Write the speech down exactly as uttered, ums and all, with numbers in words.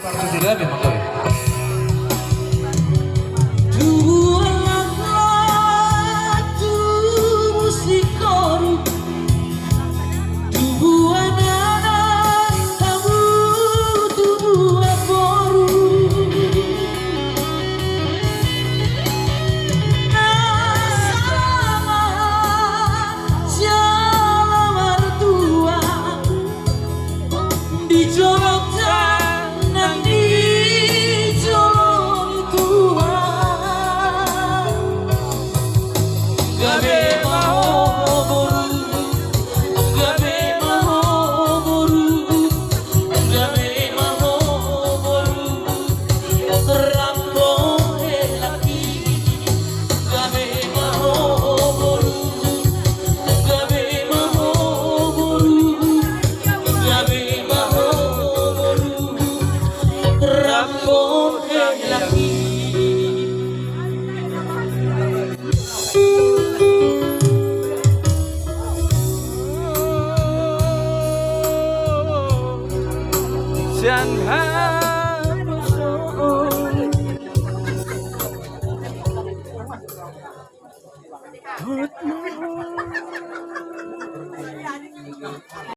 Tubuan laklak, tubu singkoru, tubuan anak, tubu, tubuan boru. Na sama jala martua, di jolo tangan, di jolo ni tua. Gabe ma ho boru, gabe ma ho boru, gabe ma ho boru, rambu hela i. Gabe ma ho boru, gabe ma ho boru, gabe ma ho boru, rambu hela i. Sian hamu songon